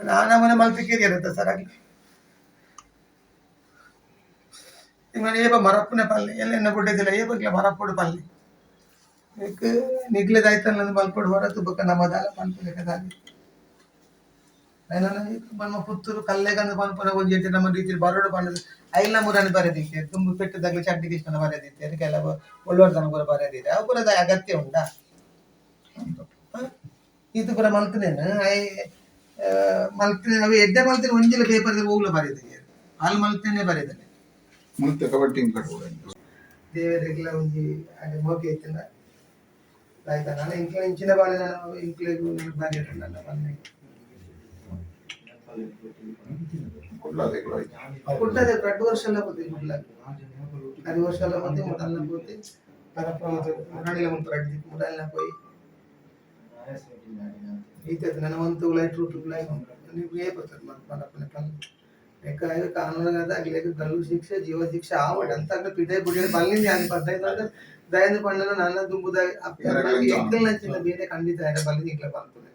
ಆ ನಮೂನೆ ಮಲ್ತಿಕೇರಿ ಇರುತ್ತೆ ಸರ್. ಆಗಲಿ ನಿಮ್ಮನೆ ಏಪ ಮರಪ್ಪುನೆ ಪಲ್ಲೆ ಎಲ್ಲ ಬುಡ್ಡೆದಿಲ್ಲ ಏಪಗ್ಲ ಮರಪ್ಪುಡು ಪಲ್ಲೆ ಎಕ್ ನಿಗ್ಲೆದಾಯ್ತಲ್ಲ ಮಲ್ಪೊಡು ಹೊರತು ಬೊಕ್ಕ ನಮ್ಮ ದಾಲ ಪನ್ಪುಲೆಕ ದಾಲ ಐನ ನಮ್ಮ ಪುತ್ತೂರು ಕಲ್ಲೆಗಂದು ಪನ್ಪುನ ಒಂಜಿ ಎಡ್ಡೆ ನಮ್ಮ ರೀತಿಲಿ ಬರೋಡು ಪಂಡುದು ಐಲ್ನ ಮುರಾನಿ ಬರೆದಿತ್ತೆ ತುಂಬು ಪೆಟ್ಟುದಾಗ್ಲಿ ಚಡ್ಡಿ ಕೃಷ್ಣನ ಬರೆದಿತ್ತೆ ಕೆಲವು ಒಳ್ಳುವರ್ಧನ ಪೂರ ಬರೆದಿತ್ತೆ ಅವು ಪೂರ ಅಗತ್ಯ ಉಂಟಾ? ಈತು ಪೂರ ಮಲ್ತನೇನು I ಮಲ್ತಿನ ಅವು ಎಡ್ಡೆ ಮಲ್ತಿನ ಒಂಜಿಲ ಪೇಪರ್ ಹೋಗ್ಲ ಬರೆದಿದೆ ಹಾಲು ಮಲ್ತೇನೆ ಬರೆದನೆ. ಮುಲ್ತ ಕಬಡ್ಡಿ ಟೀಮ್ ಕಟ್ಬೋದು. ದೇವರೆಗ್ಲ ಒಂಜಿ ಅಡೆ ಮೋಕೆ ಇತ್ತಿನ ಆಯ್ತಾ? ನಾನು ಇಂಕ್ಲ ಇಂಚಿನ ಬಾಲೆ ನಾನು ಇಂಕ್ಲೆಗ್ ಬರೆಯರೆ ನನ್ನ ಬಂದೆ. ಕುಡ್ಲಾದೆ. ಕುಡ್ಲದ 2 ವರ್ಷ ಎಲ್ಲ ಪೋತಿ ಕುಡ್ಲ, 2 ವರ್ಷ ಎಲ್ಲ ಪೋತಿ ಮುಡಲ್ನ ಪೋತಿ ಪರಪ್ಪ ಮುರಾಣಿಲ ಮುಲ್ಪ ರಡ್ಡ್ ಮುಡಲ್ನ ಪೋಯಿ ಈತ ನನ್ನ ಒಂದು ಲೈಟ್ ರೂಟ್ ನೀವು ಏಪತ್ತದ ಪರಪ್ಪನೆ ಪಲ್ಲೆ ಎಕ್ಕ ಕಾನೂನು ಅಗ್ಲೇಗ್ ಗಲ್ಲು ಶಿಕ್ಷೆ, ಜೀವ ಶಿಕ್ಷೆ ಆವಡ್ ಅಂತ ಅಗ್ಲ ಪಿದೈ ಬುಡಿಯಡ್ ಬಲ್ಲಿಂದ ಯಾನ್ 15 ದಯಂದು ಪಂಡನ ನನ್ನ ದುಂಬುದ ಎಕ್ಕಲ್ನಂಚಿನ ಬೇರೆ ಖಂಡಿತ ಆಯ್ರ ಬಲ್ಲಿಂದ ಇಂಕ್ಲ ಪನ್ಪುನೆ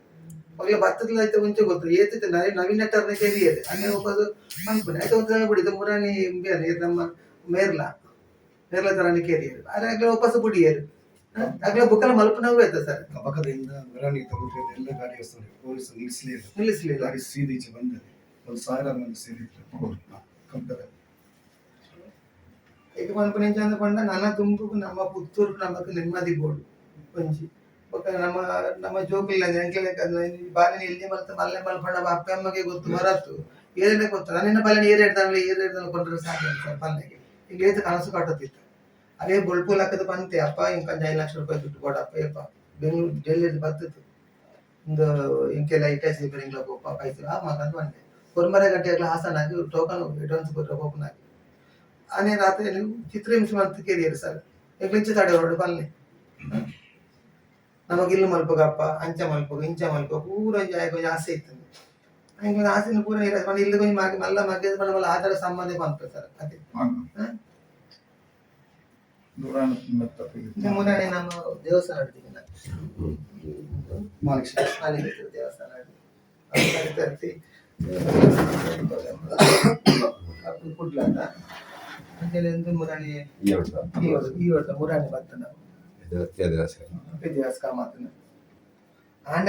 ಅಗ್ಲ ಬತ್ತದ ಐತೆ ಮುಂಚೆ ಗೊತ್ತು ಏತಿತ್ತು ನವೀನ್ ನೆಟ್ಟರ್ನ ಕೆರಿಯರ್ ಅನೇ ಒಪ್ಪದು ಪನ್ಪುನೆ ಐತೆ ಒಂದು ಬಿಡಿದ ಮುರಾಣಿ ಬೇರೆ ನಮ್ಮ ಮೇರ್ಲ ಮೇರ್ಲ ತರಾನಿ ಕೆರಿಯರ್ ಅರೆ ಅಗ್ಲ ಒಪ್ಪಸ ಬುಡಿಯರು ಅಗ್ಲ ಬುಕ್ಕಲ ಮಲ್ಪನವೇ ಆಯ್ತಾ ಸರ್. ಕಬಕದಿಂದ ಮೆರವಣಿಗೆ ತಗೊಂಡ್ರೆ ಎಲ್ಲ ಗಾಡಿ ಪೊಲೀಸ್ ನಿಲ್ಲಿಸಲಿಲ್ಲ. ನಿಲ್ಲಿಸಲಿಲ್ಲ. ಗಾಡಿ ಸೀದ ಈಚೆ ಬಂದರೆ ಒಂದು ಸಾವಿರಾರು ಮಂದಿ ಸೇರಿದ್ರು ಕಂಪನಿ. ಈಗ ಪನ್ಪುನೆ ಎಂಚ ಪಂಡ ನನ ದುಂಬುಗು ನಮ್ಮ ಪುತ್ತೂರು ನಮಕ್ ನೆಮ್ಮದಿ ಬೋಡು ಒಂಜಿ ಬೊಕ್ಕ ನಮ್ಮ ನಮ್ಮ ಜೋಕುಲು ಎಂಕ್ಲೆ ಬಾಲೆನ್ ಎಲ್ಯ ಮಲ್ತ ಮಲ್ಲೆ ಮಲ್ಪಂಡ ಅಪ್ಪೆ ಅಮ್ಮಗೆ ಗೊತ್ತು ಬರತ್ತು ಏರೆನೆ ಗೊತ್ತು ನನ್ನಿನ ಬಾಲೆನ್ ಏರ್ ಎಡ್ದಾಂಗ್ಲೆ ಏರ್ ಎಡ್ದಾಂಗ್ಲೆ ಕೊಂಡ್ರೆ ಸಾಕು ಸರ್. ಪಲ್ಲೆಗೆ ಈಗ ಏತ್ ಕನಸು ಕಟ್ಟುತ್ತಿತ್ತು ಅವೇ ಬೊಳ್ಪು ಲಕ್ಕದ ಪಂತೆ ಅಪ್ಪ ಇಂಕ 5 ಲಕ್ಷ ರೂಪಾಯಿ ದುಡ್ಡು ಕೊಡಪ್ಪ ಯಪ್ಪ ಬೆಂಗಳೂರು ಡೆಲ್ಲಿ ಬತ್ತಿತ್ತು ಇಂದು ಇಂಕೆಲ್ಲ ಇಟ್ಯಾಚ್ ರಿಪೇರಿಂಗ್ ಪೋಪ ಪೈಸೆ ಆ ಮಗಂದು ಬಂದೆ ಕೊರ್ಮರೆ ಗಂಟೆ ಹಾಸನಾಗಿ ಟೋಕನ್ ಅಡ್ವಾನ್ಸ್ ಕೊಟ್ಟರೆ ಪೋಪನಾಗಿ ಆನೆ ರಾತ್ರಿ ನೀವು ಚಿತ್ರಹಿಂಸೆ ಮಂತ್ ಕೇರಿಯರು ಸರ್. ಎಂಕ್ಲಿಂಚ ತಡೆ ಹೊರಡು ಪಲ್ಲೆ ನಮಗ್ ಇಲ್ಲು ಮಲ್ಪಗಪ್ಪ ಅಂಚ ಮಲ್ಪಗ ಇಂಚ ಮಲ್ಪಗ ಪೂರ ಒಂಜಿ ಆಯ್ಕೆ ಒಂಜಿ ಆಸೆ ಇತ್ತು. ಎಂಕ್ಲೆನ ಆಸೆನ ಪೂರ ನಿರಾಸೆ ಪಂಡ ಇಲ್ಲು ಒಂಜಿ ಮಾಗೆ ಮಲ್ಲ ಮಗ್ಗೆ ಪಂಡ ಮಲ್ಲ ಆಧಾರ ಸಂಬಂಧ ಪನ್ಪ ಸರ್ ಅದೇ. ಮುರಾಣಿ ನಮ್ಮ ದೇವಸ್ಥಾನ ಹಿಡ್ದಿನ. ಮಾಲಿಕ್. ಮಾಲಿಕೇಶ್ವರ ದೇವಸ್ಥಾನ ತರ್ತಿ ಕುಡ್ಲ ಅಂಚನೆ ಒಂದು ಮುರಾಣಿ ಈ ವರ್ಷ ಮುರಾಣಿ ಬತ್ತ ನಾವು ವಿದ್ಯಾಸ್ ಕಾಮತ್ನ ಆಂಡ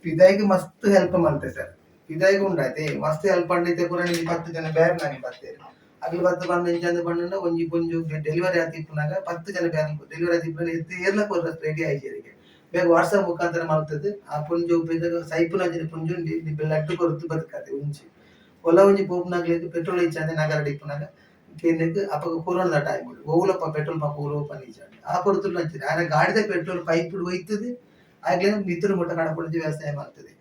ಪಿದಾಯಿಗೆ ಮಸ್ತ್ ಹೆಲ್ಪ್ ಮಲ್ತೆ ಸರ್. ಪಿದಾಯಿಗೆ ಉಂಡಾಯ್ತೆ ಮಸ್ತ್ ಹೆಲ್ಪ್ ಪಂಡಿತೆ ಪೂರ 10 ಜನ ಬೇರೆ ನಾನಿ ಬತ್ತೇರು ಅಗ್ಲು ಬತ್ತ ಬಂದ ಇಂಚಂದ ಪಂಡ ಒಂಜಿ ಪೊಂಜು ಡೆಲಿವರಿ ಆತಿಪ್ಪುನಾಗ 10 ಜನ ಬೇರೆ ಡೆಲಿವರಿ ಆತಿಪ್ಪುನಾಗ ಎತ್ತು ಏರ್ಲ ಕೊರ್ರ ರೆಡಿ ಆಯ್ಚರಿಗೆ ಬೇಗ ವಾಟ್ಸಪ್ ಮುಖಾಂತರ ಮಲ್ತದ್ದು. ಆ ಪುಂಜು ಸೈಪುನ ಪುಂಜು ಲಡ್ಡು ಕೊರತು ಬದುಕಾತೆ. ಒಂಜಿ ಒಲ ಒಂಜಿ ಪೋಪುನಾಗ್ಲಿಗ್ ಪೆಟ್ರೋಲ್ ಇಚ್ಚಾಂದೆ ನಗರ ಇಪ್ಪುನಾಗ ಕೇಂದ್ರಕ್ಕೆ ಅಪಗ ಕೊರೋನಾದ ಟೈಮ್ ಓಲಪ್ಪ ಪೆಟ್ರೋಲ್ ಪಂಪ್ ಓಲು ಓಪನ್ ಇಚ್ಚಾಂಡೆ ಆ ಪೊರ್ತುಲು ನಂಚಿದೆ ಆಯ್ನ ಗಾಡಿದ ಪೆಟ್ರೋಲ್ ಪೈಪ್ ಒಯ್ತದೆ ಆಗ್ಲೇ ಮಿತ್ರ ಮುಟ್ಟ ಕಡಪಡಿಸಿ ವ್ಯವಸಾಯ ಮಾಡ್ತದೆ.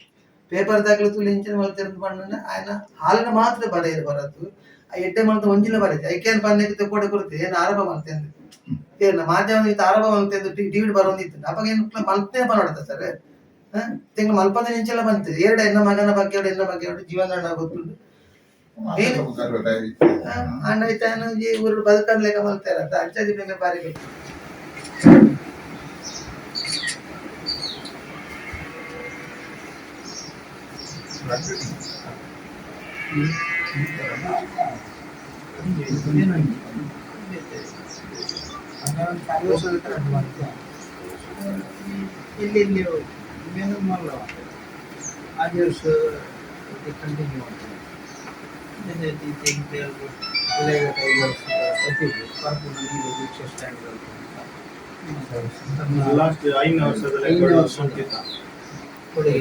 ಪೇಪರ್ ದಾಖಲೆ ತುಳಿ ಇಂಚಿನ ಮಲ್ತಿರಂದು ಪಂಡ ಆಯ್ನ ಹಾಲಿನ ಮಾತ್ರ ಬರೆಯರು ಬರತ್ತು. ಆ ಎಡ್ಡೆ ಮಲ್ತ ಒಂಜಿಲ ಬರತ್ತೆ ಐಕೇನ್ ಪನ್ನೆಗೆ ಕೊಡೆ ಕೊಡ್ತೆ ಏನು ಆರಂಭ ಮಲ್ತೆಂದು ಏನ ಮಾಧ್ಯಮ ಇತ್ತು ಆರಂಭ ಮಲ್ತೆಂದು ಟಿವಿ ಬರೋಂದಿತ್ತು. ಅವಾಗ ಏನು ಮಲ್ತೇ ಬರೋಡ ಸರ್ ತಿಂಗಳು ಮಲ್ಪಂದ ನಿಂಚೆಲ್ಲ ಬಂತು ಎರಡು ಎನ್ನ ಮಗನ ಬಗ್ಗೆ ಎರಡು ಎನ್ನ ಬಗ್ಗೆ ಎರಡು ಜೀವನ ಗೊತ್ತುಂಟು. ಅಣ್ಣ ಐತಾನು ಈ ಊರು ಬದುಕನ್ಲೆಕ್ಕ ಮಲ್ತಾರ ಅಂತ ಅಂಚಾದಿ ಮೇಲೆ ಬಾರಿ ಬೇಕು. ಇಲ್ಲಿ ಇಲ್ಲಿ ಮೇನು ಮಲ್ಲ ಆಜಿ ವರ್ಷ ಕಂಟಿನ್ಯೂ ಆಗ್ತದೆ. Tigers rickshaw stand. ಲಾಸ್ಟ್ ಐದನೇ ವರ್ಷದಲ್ಲಿ ಐದನೇ ವರ್ಷ. ಕೊಡುಗೆ.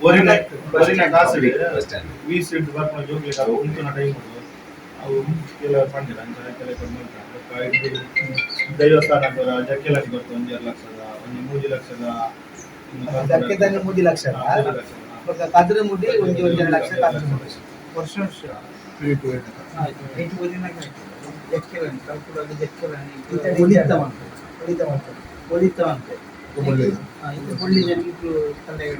ಒರಿನ ಒರಿನ ಕಾಸು ವಿ ಸೀಟ್ ಬರ್ಪುನ ಜೋಕ್ಲೆಗ್ ಅವು ಉಂತುನ ಟೈಮ್ ಅವು ಕೆಲವು ಪಂಡಿರ ಅಂಚ ಕೆಲವು ಕಡೆ ಬೊಕ್ಕ ಇದು ದೈವಸ್ಥಾನ ಜಕ್ಕೆಲಕ್ಕೆ ಬರ್ತು 1.5 ಲಕ್ಷದ ಒಂಜಿ 3 ಲಕ್ಷದ. ಜಕ್ಕೆದಂಗೆ 3 ಲಕ್ಷ. 3 ಲಕ್ಷದ. ಬೊಕ್ಕ ಕದ್ರ ಮುಡಿ ಒಂಜಿ 1.5 ಲಕ್ಷ ಕದ್ರ ಮುಡಿ. ವರ್ಷ ವರ್ಷ ಆಯ್ತು ಐದು ಒರಿನಾಗ ಜಕ್ಕೆಲನಿ ಕಲ್ಪುರಲ್ಲಿ ಜಕ್ಕೆಲನಿ ಒಲಿತವಂತೆ. ಹೊಡಿತ ಮಾಡ್ತಾರೆ. ಒಲಿತವಂತೆ. ಇದು ಬೊಳ್ಳಿ ಜನಕ್ಕೆ ಕಲ್ಯಾಣ.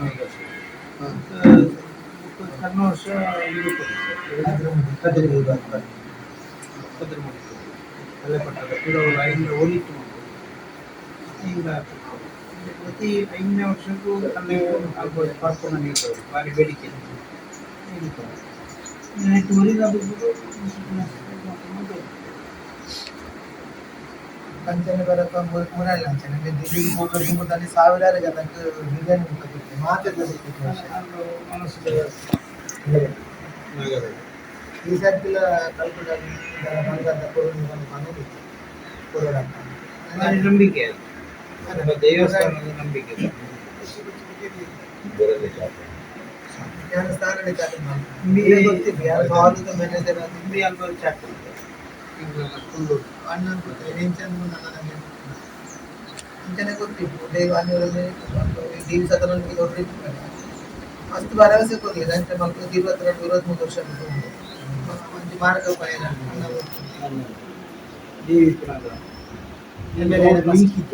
ಕರ್ನ ವರ್ಷ ಇದು ಕದ್ರ ಮುಡಿ ಕದ್ರ ಮುಡಿ ಬರ್ತದೆ. ಕದ್ರ ಮುಡಿ ಕಲ್ಲೆಪಟ್ಟದ ಪಿರವು ಐದು ಒಲಿತು ಉಂಟು. ಇಲ್ಲ. ಪ್ರತಿ 5ನೇ ವರ್ಷಕ್ಕೂ ಅಲ್ಲಿ ಆಗ್ಬೋದು ಪರ್ಪುನ ನೀರು ಭಾರಿ ಬೇಡಿಕೆ. ಕಂಚನೆ ಬರಪ್ಪ ಮುರಾಳಿ ಅಂಚನೆ ದಿಲ್ಲಿಗೆ ಹೋಗೋದು ಮುಂದೆ ಸಾವಿರಾರು ಜನಕ್ಕೆ ಬಿರಿಯಾನಿ ಊಟ ಕೊಡ್ತೀವಿ ಮಾತೆಲ್ಲ ಸಿಕ್ಕಿತ್ತು ವರ್ಷ. ಈ ಸರ್ತಿಲ ಕಲ್ಪುಡ ಬಂಗಾರದ ಕೊರೋನಾ ಒಂದು ಬಂದಿತ್ತು ಕೊರೋನಾ. ಭಾರಿ ನಂಬಿಕೆ ಅದು. ನಮ್ಮ ದೇವಸ್ಥಾನದ ನಂಬಿಕೆ. ನಾನು ಸ್ಥಾನ ಗೊತ್ತಿತ್ತು ಯಾರು ಹಾಲದ ಮ್ಯಾನೇಜರ್ ಅಂತ. ತುಂಬಿ ಅಲ್ಬರ್ ಚಾಟ್ ಫುಲ್ಲು. ಅಣ್ಣನ ಗೊತ್ತಿಲ್ಲ ಎಂಚನ್ನು ನನ್ನ ಇಂಚನೆ ಗೊತ್ತಿತ್ತು ದೇವ ಅನ್ನೋರಲ್ಲಿ ದೇವಿ ಸತನಲ್ಲಿ ದೊಡ್ಡ ಮಸ್ತ್ ಭರವಸೆ ಕೊಡ್ಲಿಲ್ಲ ಅಂಚೆ ಮಕ್ಕಳು 22 23 ವರ್ಷ ಬಿಟ್ಟು ಒಂಜಿ ಮಾರ್ಗ ಉಪಾಯ ಅಣ್ಣ ಗೊತ್ತು. ದೇವಿ ಪುನಾಗ ಲೀಕ್ ಇದ್ದ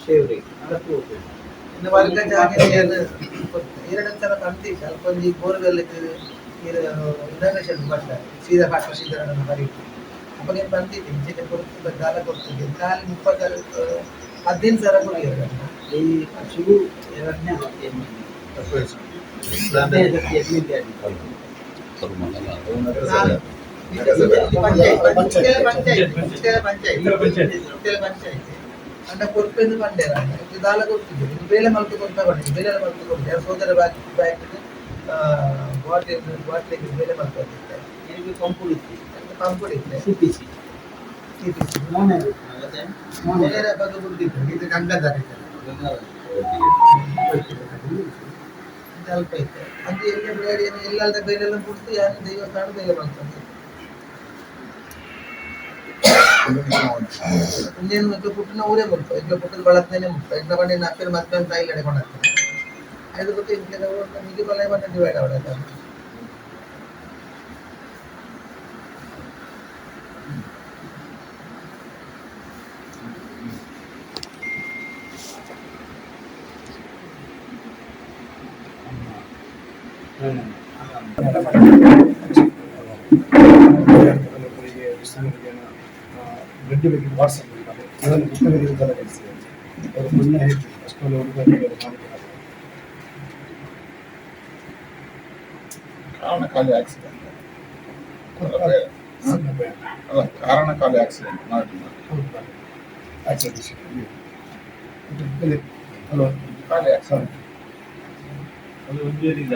ಶೇವ್ರಿ ಅದಕ್ಕೂ ಹೋಗ್ಬೇಕು. ಇನ್ನು ವರ್ಗ ಜಾಗ ಎರಡು ಸಲ ಕಂತಿ ಸ್ವಲ್ಪ ಒಂಜಿ ಬೋರ್ವೆಲ್ ನೀರು ಇನಾಗ್ರೇಷನ್ ಮಾಡ್ತಾರೆ ಸೀದಾ ಪಾಠ ಸೀದಾ ಬರೀತು ಅವಾಗ ಬಂದಿದ್ದೆ ಇಂಚಿನ ಕೊಡ್ತು ದಾಲ ಕೊಡ್ತಿದ್ದೆ ಖಾಲಿ 36 15 ಸಾವಿರ ಕೊಡಿ. ಈ ವರ್ಷಗೂ ಎರಡನೇ ಸತಿ ಎಮ್ಮೆ ಆಗಿದೆ. ಪಂಚಾಯತ್ ಪಂಚಾಯತ್ ಪಂಚಾಯತ್ ಅಂಡ ಕೊರ್ಪೆಂದು ಪಂಡೇರ ದಾಲ ಕೊಡ್ತಿದ್ದೆ ಬೇಲೆ ಮಲ್ತು ಕೊಡ್ತಾ ಬಂದಿದ್ದೆ ಬೇಲೆ ಮಲ್ತು ಕೊಡ್ತಿದ್ದೆ ಸೋದರ ಬ್ಯಾಕ್ ಬ್ಯಾಕ್ ಬಾಟ್ಲಿ ಬಾಟ್ಲಿಗೆ ಬೇಲೆ ಮಲ್ತು ಬಂದಿದ್ದೆ. എനിക്ക് ಪಂಪ್ ಇತ್ತು. ಪಂಪ್ ಇತ್ತೆ. C P C. ಸಿಪಿಸಿ. ಮೋನೆ ಅದೇ ಮೋನೆ. ಬೇರೆ ಬಗ್ಗೆ ಬಿಡ್ತಿತ್ತು ಇದು ಗಂಗಾಧರ ಇತ್ತಲ್ಲ. ಅಲ್ಪ ಇತ್ತು ಅದು ಎಲ್ಲ ಬೇರೆ ಎಲ್ಲಾದ ಬೇಲೆಲ್ಲ ಬಿಡ್ತು ಯಾರು ದೇವಸ್ಥಾನ ಬೇಲೆ ಬಂತು. ಇನ್ನೇನು ಮತ್ತೆ ಪುಟ್ಟನ ಊರೇ ಮುಲ್ಪ ಇಡ್ಲ ಪುಟ್ಟದ ಬಳತ್ನೇನೆ ಮುಲ್ಪ ಇಡ್ಲ ಬಂಡಿ ನಾಲ್ಕು ಮತ್ತೆ ತಾಯಿ ಎಡೆಕೊಂಡು ಹಾಕ್ತಾರೆ ಐದು ಗೊತ್ತು ಇಂಟ್ಲೆ ಮಿಗಿ ಬಲ ಬಂದ ಡಿವೈಡ್ ಅವಡ. ಒಬ್ಬರಿಗೆ ವಿಶ್ವನಿಗೆ ಬ್ಲಡ್ ಬಗ್ಗೆ ವಾಟ್ಸಪ್ ಅದನ್ನು ಪುಸ್ತಕದಿಂದ ಕಳಿಸಿ ಅವರು ಪುಣ್ಯ ಹೇಳ್ತೀವಿ ಅಷ್ಟೊಂದು ಹುಡುಗರಿಗೆ. ಕಾರಣ ಖಾಲಿ ಆಕ್ಸಿಡೆಂಟ್ ಅಲ್ಲ, ಕಾರಣ ಖಾಲಿ ಆಕ್ಸಿಡೆಂಟ್ ಮಾಡಿ. Accident hello. ಖಾಲಿ ಆಕ್ಸಿಡೆಂಟ್. ಅದು ಒಂದೇ ಇಲ್ಲ.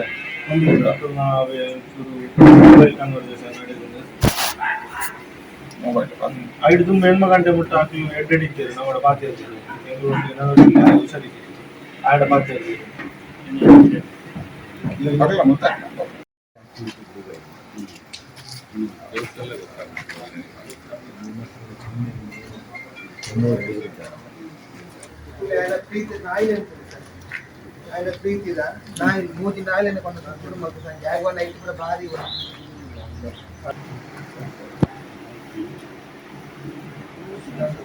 ಒಂದು ನಾವೇ ಚೂರು ಮೊಬೈಲ್ ಕನ್ವರ್ಸೇಷನ್ ನಡೆದಿದೆ. ಮೊಬೈಲ್. ಐದು ತುಂಬ ಎಣ್ಮ ಗಂಟೆ ಮುಟ್ಟ ಹಾಕಿ ಎಡ್ಡೆಡ್ ಇದ್ದೀರಿ ನಮ್ಮ ಪಾತೆ ಇರ್ತೀರಿ ಹುಷಾರಿದ್ದೀರಿ ಆಡ ಪಾತೆ ಇರ್ತೀರಿ. ಬರಲ್ಲ ಮತ್ತೆ. ఆయన ಪ್ರೀತಿ ನಾಯಿ ಅಂತ ಸರ್ ఆయన ಪ್ರೀತಿದ ನಾಯಿ ಮೂಜಿ ನಾಯಿಲೆನೆ ಕೊಂಡು ಕುಟುಂಬಕ್ಕೆ ಸಂಜೆ ಆಗ ನೈಟ್ ಕೂಡ ಭಾರಿ.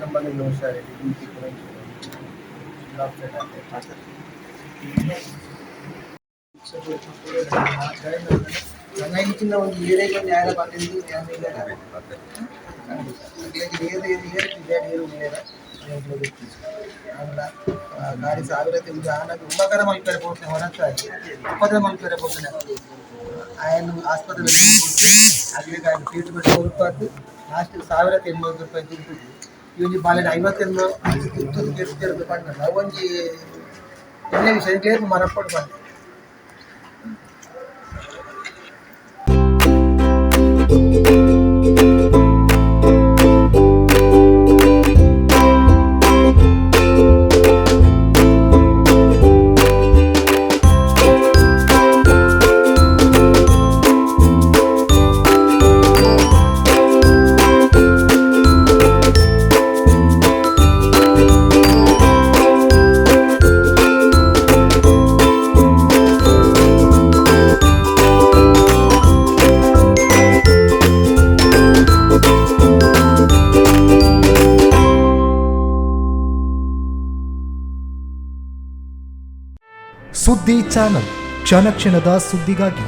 ಸಂಬಂಧ ಹುಷಾರಿದೆ ಬಿ ಪಿ ಕೂಡ ಡಾಕ್ಟರ್ ನನ್ನ ಇಂಚಿನ ಒಂದು ಏರಿಯಾಗೆ ಒಂದು ಯಾರ ಬಂದಿದ್ದು ಏನು ಇಲ್ಲ ನೀರು ಉಳ್ಳೇರ ಆಂಡ ಗಾಡಿ ಸಾವಿರ ತಿಂದು ಆನಾಗ ಉಪಕಾರ ಮಲ್ಪೆರೆ ಪೋಪುನೆ ಹೊರತಾಗಿ ಉಪದ್ರ ಮಲ್ಪೆರೆ ಪೋಪುನೆ ఆయన ಆಸ್ಪತ್ರೆ ಅಗ್ಲಿಗೆ ఆయన ಟ್ರೀಟ್ಮೆಂಟ್ ಕೊಡ್ಪಾರ್ದು ಲಾಸ್ಟ್ 1080 ರೂಪಾಯಿ ದುಡ್ಡು ಈ ಒಂಜಿ ಬಾಲೆಡ್ 58 ತುತ್ತು ಕೆರ್ದು ಪಂಡಲ್ಲ ಒಂಜಿ ಎಣ್ಣೆ ವಿಷಯ ಕ್ಲೇರ್ ಮರಪ್ಪಡು ಪಂಡ. ಸುದ್ದಿ ಚಾನಲ್, ಕ್ಷಣ ಕ್ಷಣದ ಸುದ್ದಿಗಾಗಿ.